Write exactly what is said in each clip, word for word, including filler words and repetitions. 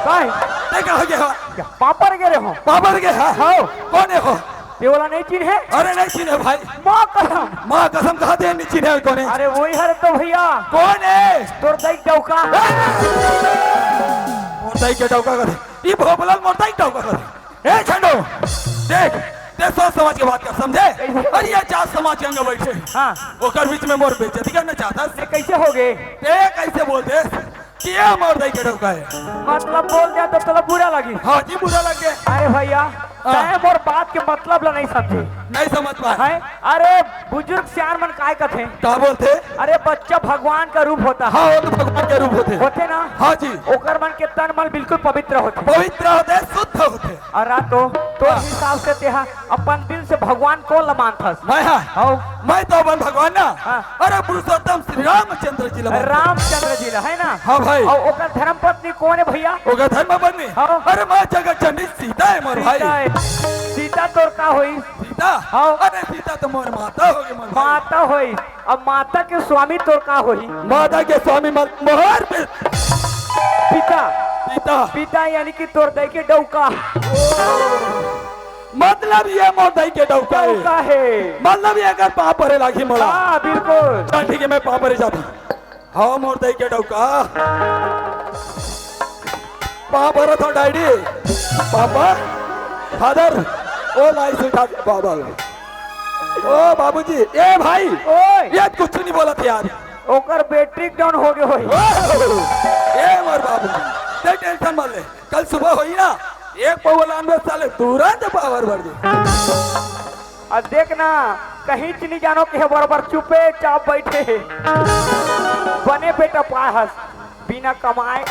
काय? ते कहाँ गे हा? पापड़ गे रहे हो? पापड़ गे हा? हाँ। कोन हे हो? ते वाला नहीं चिन्हे? अरे नहीं चिन्हे भाई। माँ कसम। माँ कसम कहा दे नहीं चिन्हे कोन हे? अरे वही हरे तो भैया। कोन हे? तोर दाई डौका। मोर दाई के डौका करे। ई भोपला मोर दाई डौका करे। ए छंडो, देख, ते सोच समझ के बात कर, समझे? कैसे? अरे ये जात समाज के अंग बैठे। हाँ। ओकर बीच में मोर बेइज्जती करना चाहता। ये कैसे हो गए? ते कैसे बोल दे? के मोर दाई के डौका हे? मतलब बोल दिया तो तोला बुरा लगी। हाँ जी, बुरा लग गया। अरे भैया, हाँ। तैं मोर बात के मतलब ला नहीं समझे। नहीं समझ पाए। हैं? अरे बुजुर्ग सियान मन काय कथे? का बोलथे? अरे बच्चा भगवान का रूप होता है। हाँ, वो तो भगवान के रूप होथे। होथे ना? हाँ जी। ओकर मन के तन मन बिल्कुल पवित्र होथे। पवित्र होथे, शुद्ध होथे। अउ रातो, तोर हाँ। हिसाब से तेहा अपन दिल से भगवान कोन ला मानथस? मैं हाँ। हौ। मैं तो अपन भगवान ना। हाँ। अरे पुरुषोत्तम श्री रामचंद्र जी ला मानथौं। रामचंद्र जी ला, है ना? हाँ भाई। अउ ओकर धर्म पत्नी कोन हे भैया? ओकर धर्म पत्नी? हाँ। अरे माँ जगत जननी सीता हे मोर भाई। सीता हे। सीता तोर का होइस? सीता? हाँ। अरे सीता तो मोर माता होगे मोर भाई। माता होइस। अब माता के स्वामी तोर का होही? माता के स्वामी मल-, मोर पे- पिता। पिता। पिता यानी कि तोर दाई के डौका। मतलब ये मोर दाई के डौका हे। डौका हे। मतलब ये अगर पाँव परे लागही मोला। हाँ, बिल्कुल। चल ठीक हे, मैं पाँव परे जाथौं। हाँ, मोर दाई के डौका। पाँव परत हौं डैडी। पापा, फादर, ओ लाइस उठा के बाबा। ओ बाबूजी, ए भाई, ओए। ये कुछ नहीं बोलत यार। ओकर बैटरी डाउन हो गए होही। ओ, ए मोर बाबूजी, ते टेंशन मत ले, कल सुबह होही ना, एक पौवा लानबे साले तुरंत पावर बढ़ जाही। अब देख ना, कहीं च नहीं जानो कि हे बरोबर चुपे चाप बैठे हे। बने बेटा पाहस, बिना कमाए।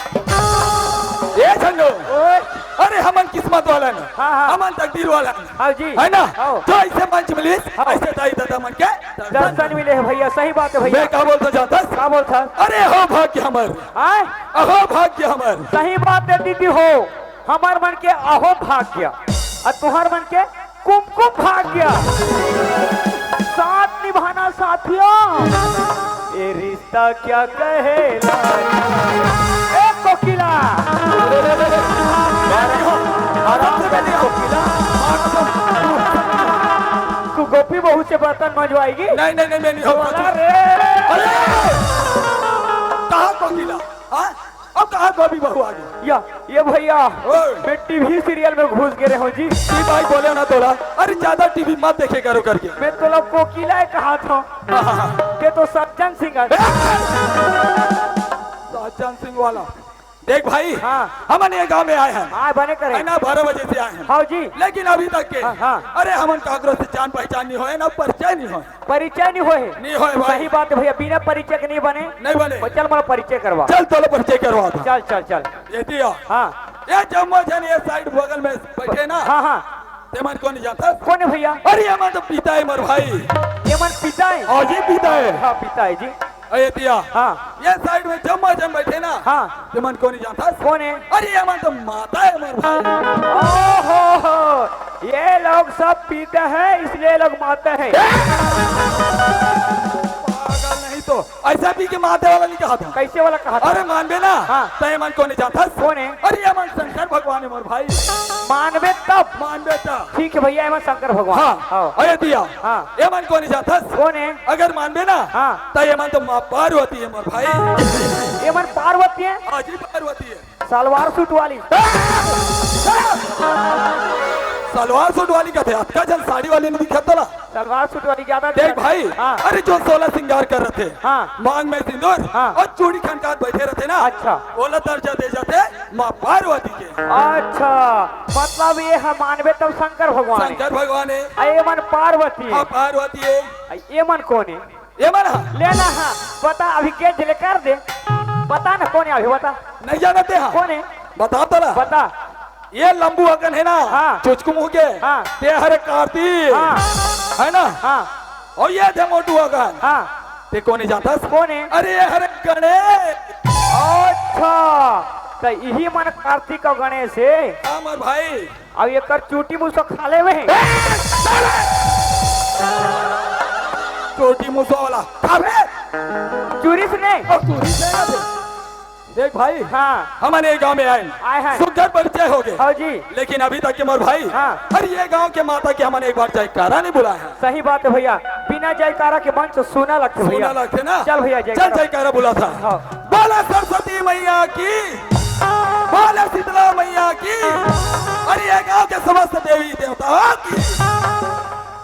ए झंडू, ओए। अरे हमन किस्मत वाला ना, हाँ, हाँ। हमन तकदीर वाला ना। हाँ जी। है ना? हाँ। जो ऐसे मंच मिलिस, हाँ। ऐसे दाई ददा मन के दर्शन मिले हे भैया, सही बात हे भैया। मैं का बोलथौं जानथस? का बोलथस? अरे हो भाग्य हमर। हाँ? अहो भाग्य हमर। सही बात हे दीदी हो, हमर मन के अहो भाग्य, अउ तुहर मन के कुमकुम भाग्य। साथ निभाना साथियों, ये रिश्ता क्या कहलाता? ए कोकिला। आराम से बैठ जाओ। तू गोपी बहू से बर्तन मंजवाएगी? नहीं, नहीं, नहीं, मैं नहीं हूँ। बोला रे। अरे! कहाँ कोकिला? हाँ? अब कहाँ गोपी बहू आ गई? या, ये भैया, ओए। मैं टीवी सीरियल में घुस गए रहे हूँ जी। ई भाई बोले ना तोला, अरे ज्यादा टीवी मत देखे करो करके। मैं तोला कोकिला हे कहा था। हाँ, हाँ, हाँ। ये तो सज्जन सिंह है। ए! सज्जन सिंह वाला। देख भाई, हाँ। हमन ये गांव में आए हन। हाँ, बने करे। है ना, बारह बजे से आए हन। हाँ जी। लेकिन अभी तक के, हाँ, हाँ। अरे हमन काकरो से जान पहचान नहीं होए ना, परिचय नहीं होए। परिचय नहीं होए। नहीं होए भाई। सही बात हे भैया, बिना परिचय के नहीं बने। नहीं बने। चल मोला परिचय करवा। चल तोला परिचय करवाथौं। चल, चल, चल। ये दिया। हाँ। ये जम्मो झन ये साइड बगल में बैठे ना। हाँ, हाँ। तेमन कोन जानथस? कोन हे भैया? अरे ये मन तो पिता हे मोर भाई। ये मन पिता हे? हाँ जी, पिता हे। हाँ, पिता हे जी। अरे दिया। हाँ। ये साइड में जम्मो झन बैठे ना। हाँ। तेमन कोन जानथस? कोन हे? अरे ये मन तो माता हे मोर भाई। ओहो हो, ये लोग सब पिता हे, इसलिए ये लोग माता हे। पागल नहीं तो। ऐसा पी के माते वाला नहीं कहा था। कैसे वाला कहा था? अरे मानबे ना? हाँ। त एमन कोने जाथस? कोने? अरे एमन शंकर भगवान हे मोर भाई। मानबे तब? मानबे तब। ठीक हे भैया, एमन शंकर भगवान। हाँ। हाँ। अरे दिया। हाँ। एमन कोने जाथस? कोने? अगर मानबे ना? हाँ। त एमन तो माँ पार्वती हे मोर भाई। एमन पार्वती हे? हाँ जी, पार्वती हे। सलवार सूट वाली। सलवार सूट वाली कथे, अतका झन साड़ी वाली नहीं दिखत तोला। सलवार सूट वाली ज्यादा देख दिखत। भाई, हाँ। अरे जो सोलह सिंगार कर रथे, हाँ। मांग में सिंदूर हाँ। अउ चूड़ी खनकात बैठे रथे ना, अच्छा। ओला दर्जा दे जाथे माँ पार्वती के। अच्छा, मतलब ये हे मानबे तब शंकर भगवान हे। शंकर भगवान हे। अ, एमन पार्वती हे। हाँ, पार्वती हे। अ, एमन कोन हे? एमन हा? लेना हा, बता अभी के जिले कर दे, बता ना कोन हे अभी बता। नहीं जानत हे हा? कोन हे? बता तोला। बता। ये लंबू अकन हे ना, हाँ। चुचकू मुँह के, हाँ। ते हरे कार्तिक, हाँ। हे ना? हाँ। अउ ये थे मोटू अकन। हाँ। ते कोने जाथस? कोने? अरे ये हरे गणेश। अच्छा, त इही मन कार्तिक अउ गणेश हे। हाँ, मोर भाई। अउ एकर चूटी मुसवा खा लेवे हे। ए, साले! चूटी मुसवा वाला, खाबे? चूरी से नहीं। अउ चूरी से नहीं। देख भाई, हाँ। हमन ये गांव में आए, आए हैं। सुघर परिचय हो गए। हाँ जी। लेकिन अभी तक के मोर भाई, हाँ। अरे ये गांव के माता के हमन एक बार जयकारा नहीं बुलाए हैं। सही बात है भैया, बिना जयकारा के मंच सूना लगथे भैया। सूना लगथे ना? चल भैया, चल जयकारा। जयकारा बुलाथन। हाँ। बोला सरस्वती मैया की, बोला शीतला मैया की, अरे ये गांव के समस्त देवी देवता की।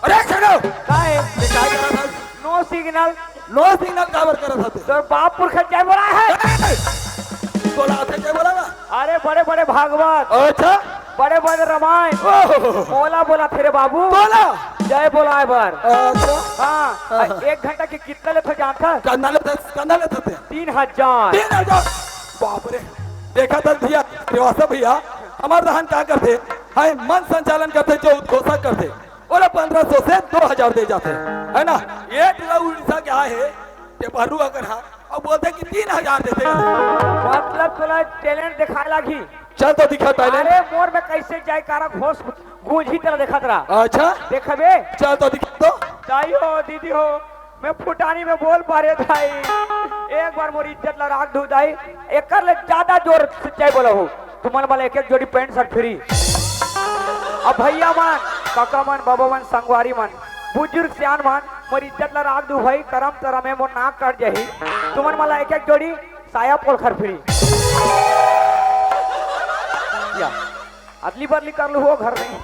अरे सुनो, का है? ये काय करत हस? No signal। No signal काबर करत हस? तोर बाप पुरखा जय बोला है। ए! बोला थे जय बोला ना? अरे बड़े बड़े भागवत। अच्छा। बड़े बड़े रामायण। ओहो। बोला बोला थे रे बाबू। बोला। जय बोलाए बर। अच्छा। हाँ। हाँ। एक घंटा के कितना लेथे जानथस? कतना लेथे, कतना लेथे ते? तीन हजार। तीन हजार। बाप रे। देखा था भैया, श्रीवास्तव भैया, हमर रहन का करथे? हाय, मंच संचालन करथे, जो उद्घोषक करथे, ओला पंद्रह सौ से दो हजार दे जाथे, है ना? ये टुरा उड़ीसा के आए हे, टेपहरू अगर हा, अउ बोलथे कि तीन हजार देथे। मतलब तोला talent दिखाए लागही। चल तो दिखा talent। अरे मोर में कैसे जयकारा घोष गूंजी तेला देखत रहा। अच्छा। देखबे? चल तो दिखा तो। दाई हो, दीदी हो, मैं फुटानी में बोल पा रे दाई। एक बार मोर इज्जत ला राख दू दाई। एकर ले ज्यादा जोर से जय बोला हो। तुमन मला एक एक जोड़ी pant shirt free। अब भैया मन, काका मन, बाबा मन, संगवारी मन, बुजुर्ग सियान मन, मोर इज्जत ला राख दू भाई, करम तरम हे, मोर नाक कट जाही। तुमन मला एक एक जोड़ी साया पोलखर free। या, अदली बदली कर लू हो घर में।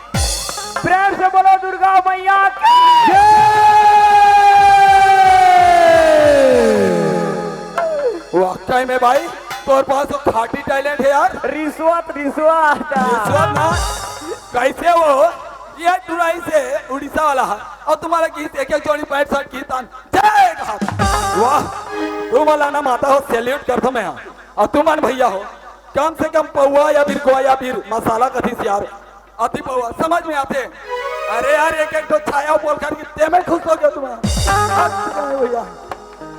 प्रेम से बोलो दुर्गा मैया की। वाकई में भाई, तोर पास तो खाटी talent है यार। रिश्वत, रिश्वत। रिश्वत ना, कैसे वो? ये टुरा आइसे उड़ीसा वाला है, अउ तुमला कहिस एक एक जोड़ी pant shirt किहिस तहान जय कहा। वाह, तुमला ना माता हो, salute करथों मैं। अउ तुमन भैया हो, कम से कम पौवा या फिर गोवा या फिर मसाला कथिस यार, अति पौवा समझ में आथे। अरे यार, एक एक ठो छाया पोलखर के, ते में खुश हो गया तुम। भैया,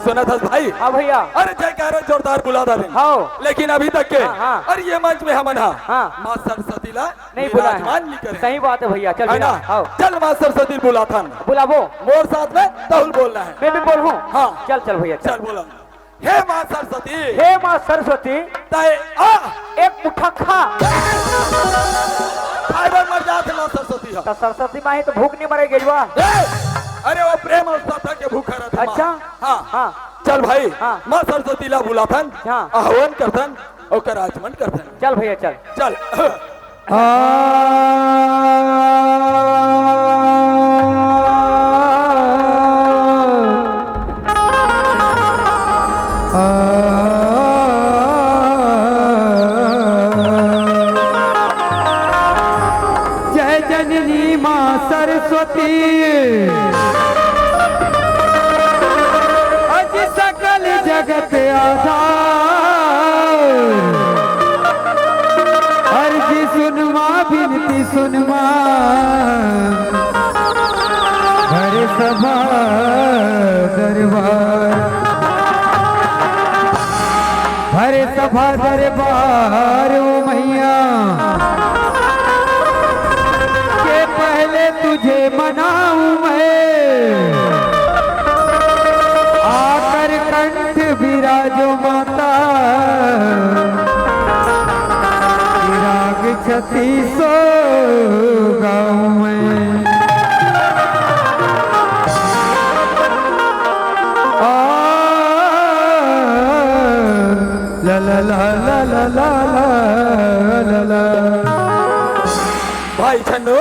सुनत हस भाई? हाँ भैया। अरे जयकारा जोरदार बुला डारे। हाँ। लेकिन अभी तक के, हाँ, हाँ। अरे ये मंच में हमन हा, हाँ। माँ सरस्वती ला नहीं बुलाए हैं। विराजमान नहीं करे। सही बात है भैया, चल है भैया, ना? हाँ। चल माँ सरस्वती बुलाथन। बुलाबो। मोर साथ में तहुल बोलना है। मैं भी बोलहूँ। हाँ। चल, चल भैया, चल। चल बोला। हे माँ सरस्वती। हे माँ सरस्वती। तय आ। एक मुट्ठा खा। खाए बर मर जात हे माँ सरस्वती ह। त सरस्वती माँ ही तो भूख नहीं मरे गेजुआ। ए, अरे वो प्रेम अउ श्रद्धा के भूखा रहिथे माँ। अच्छा। हाँ। हाँ। चल भाई, हाँ। माँ सरस्वती ला बुलाथन, हाँ। आह्वान करथन, ओकर आचमन करथन। चल भैया, चल। चल। जय जननी माँ सरस्वती, अज सकल जगत आधार। अर्जी सुन माँ, बिनती सुन माँ, भरे सभा दरबार, भरे सभा दरबार ओ मैया, के पहले तुझे मनाऊं मैं, आकर कंठ विराजो माता, राग छत्तीसो गाँव में। आ, ला, ला, ला। भाई छन्नू,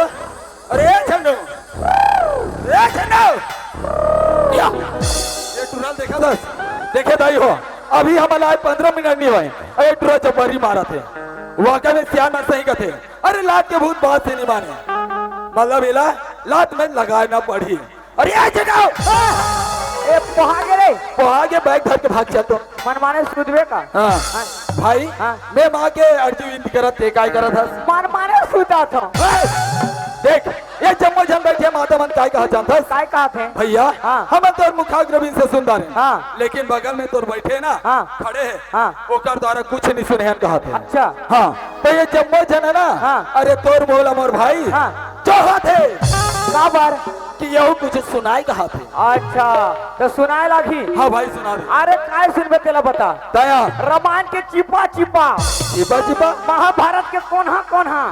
अरे छन्नू, अरे छन्नू, या, ये टुरा ल देखा थस, देखे दाई हो, अभी हमला आए पंद्रह मिनट नहीं होए, अरे टुरा चपरी मारत हे, वाकई में सियान मन सही कथे, अरे लात के भूत बात से नहीं माने, मतलब एला लात में लगाए ना पड़ी। अरे आ जगाओ। ए, पहा गे रे। पहा गे, bag धर के भाग चल तो। मनमाने सूतबे का? हाँ। हाँ। भाई, हाँ। मैं माँ के अर्जी विनती करत, ते काय करत हस? मनमाने सूता था। ए, देख, ये जम्मो झन बैठे माता मन काय कहा जानत हस? काय कहा थे? भैया, हाँ। हमन तोर मुखाग्र बिन से सुनदार हैं। हाँ। लेकिन बगल में तोर बैठे ना, हाँ। खड़े हैं। हाँ। ओकर द्वारा कुछ नहीं सुने हन कहा थे। अच्छा। हाँ। तो ये जम्मो झन है ना? हाँ। अरे तोर मोला मोर भाई। हाँ। चाहत हे। काबर? कि यहू कुछ सुनाए कहाथे। अच्छा, त सुनाए लागही। हाँ भाई, सुना दे। अरे, काय सुनबे तेला बता। दया। रामायण के चिपा चिपा। चिपा चिपा? महाभारत के कोन्हा कोन्हा।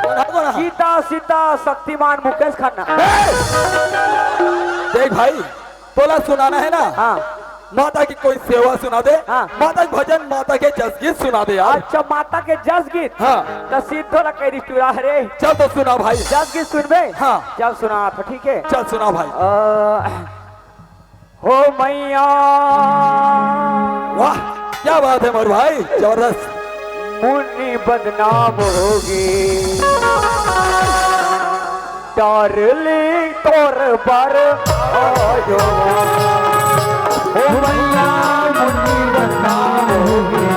कोन्हा कोन्हा? गीता, सीता, शक्तिमान, मुकेश खन्ना। ए! देख भाई, तोला सुनाना हे ना? हाँ। माता के कोई सेवा सुना दे। हाँ। माता के भजन, माता के जस गीत सुना दे यार। अच्छा, माता के जस गीत? हाँ। त सीधो ला कह दी चुरा रे। चल तो सुना भाई। जस गीत सुनबे? हाँ। चल सुना तो, ठीक है? चल सुना भाई। अ, हो मैया। वाह, क्या बात है मोर भाई, जबरदस्त। मुन्नी बदनाम होगे। डार्लिंग तोर बर आयो। हो मैया, मुन्नी बदनाम होगे।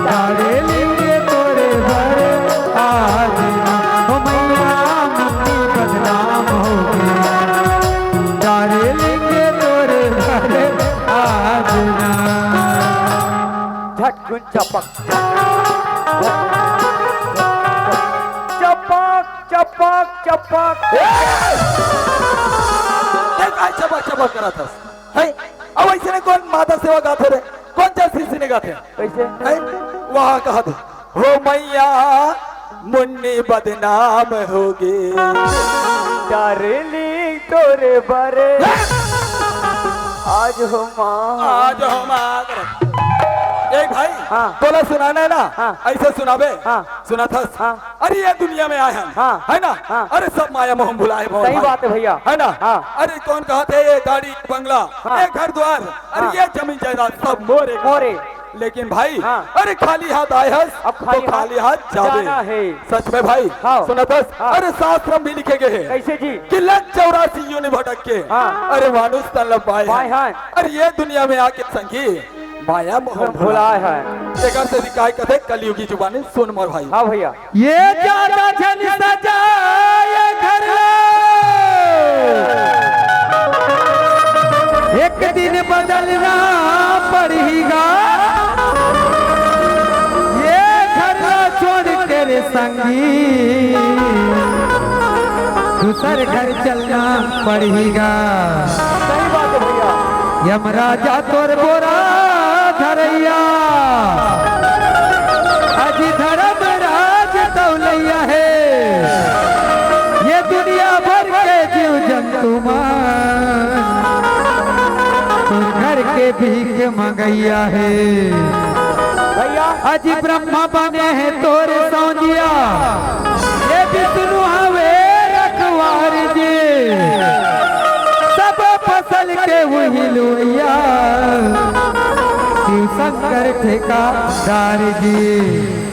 डार्लिंग तोर बर आज। हो मैया, मुन्नी बदनाम होगे। डार्लिंग तोर बर आज ना। झटकुन चपक। चपक, चपक, चपक। ए! ए, काय चपक, चपक करत हस? हैं? अब ऐसे में कौन माता सेवा गाथे रे? कौन जस गीत गाथे? कैसे? हैं? वहाँ कहा दे, "हो मैया, मुन्नी बदनाम होगे।" डार्लिंग तोरे बारे। हैं? आज हो माँ। आज हो माँ। ए भाई, हाँ। तोला सुनाना है ना? हाँ। ऐसे सुनाबे? हाँ। सुना था? हाँ। अरे ये दुनिया में आए हम, हाँ। है ना? हाँ। अरे सब माया मोह भुलाए मोर सही भाई। बात है भैया। है ना? हाँ। अरे कौन कहा थे ये गाड़ी बंगला, हाँ। ये घर द्वार, अरे हाँ। ये जमीन जायदाद सब मोरे। मोरे। लेकिन भाई, हाँ। अरे खाली हाथ आए हस, अब खाली तो खाली हाथ हाथ जाबे। जाना है। सच में भाई, हाँ। सुना था? हाँ। अरे शास्त्र में भी लिखे गए हैं कैसे जी? कि लज चौरासी योनि भटक के, हाँ। अरे मानुष तन ला पाए पाए हैं। हैं। अरे ये दुनिया में आके संगी माया मोह भुलाए हैं। एकर से भी काय कथे कलयुगी जुबानी सुन मोर भाई। हाँ भैया। ये ज्यादा झन सजाए घर ला, एक दिन बदलना पड़ेगा। ये घर ला छोड़ के रे संगी, दूसर घर चलना पड़ेगा। सही बात है भैया। यमराजा तोर बोरा धरैया, अजी धर्मराज तौलैया हे। ये दुनिया भर के जीव जंतु मन तोर घर के भीख मंगैया हे। भैया। अजी ब्रह्मा बने हे तोर सौंजिया, ये विष्णु हवे रखवार जी। सब फसल के वही लोइया, शिव शंकर ठेकेदार जी।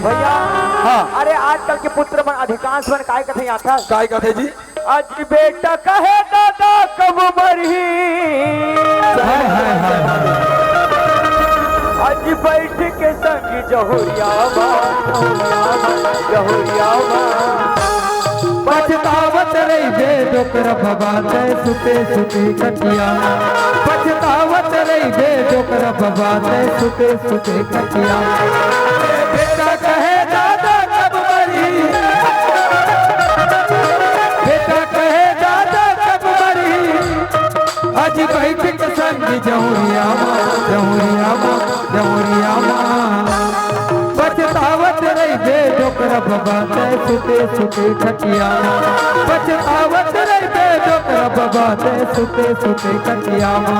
भैया, हाँ। अरे आजकल के पुत्र मन अधिकांश मन काय कथे आता? काय कथे जी? अजी बेटा कहे दादा कब मरही। हाय, हाय, हाय, हाय। अजी बैठ के संग जहुरिया मा, जहुरिया मा। पछतावत रहिबे डोकरा बाबा तैं सुते सुते खटिया। पछतावत रहिबे डोकरा बाबा तैं सुते सुते खटिया। बेटा कहे दादा कब मरही, बेटा कहे दादा कब मरही। अजी बैठ के संग जहुरिया मा, जहुरिया मा, जहुरिया मा। पछतावत रहिबे डोकरा बाबा तैं सुते सुते खटिया मा। पछतावत रहिबे डोकरा बाबा तैं सुते सुते खटिया मा।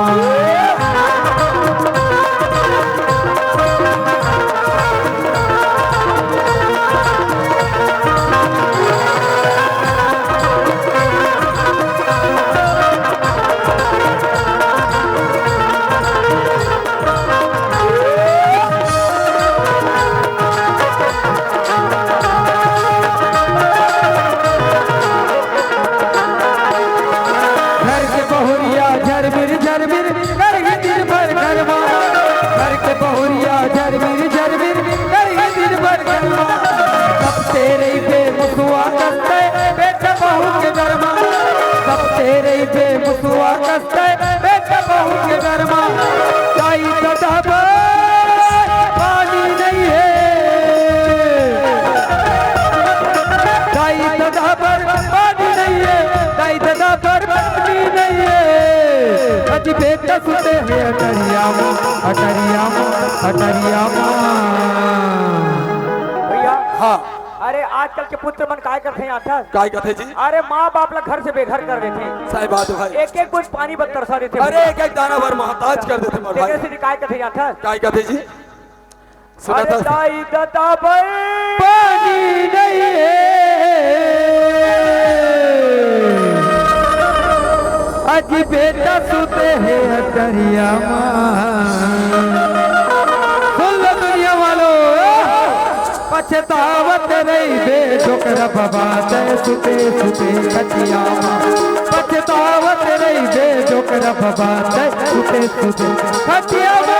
घर के बहुरिया झरमिर झरमिर करही दिन भर घर मा। बेटा सुते हे अटरिया मा, अटरिया मा, अटरिया मा। भैया, हाँ। अरे आजकल के पुत्र मन काय करथे जानथस? काय कथे जी? अरे माँ बाप ला घर से बेघर कर देथे। सही बात है भाई। एक एक बूंद पानी बर तरसा देथे अरे भैया। एक एक दाना बर मोहताज कर देथे मोर भाई। तेकरे सेती काय कथे जानथस? काय कथे जी? सुना अरे था। दाई ददा बर पानी नहीं है, आज बेटा सुते हे अटरिया मा। सुन लो दुनिया वालों, पछतावत रहिबे डोकरा बाबा तय सुते सुते खटिया मा। पछतावत रहिबे डोकरा बाबा तय सुते सुते खटिया मा।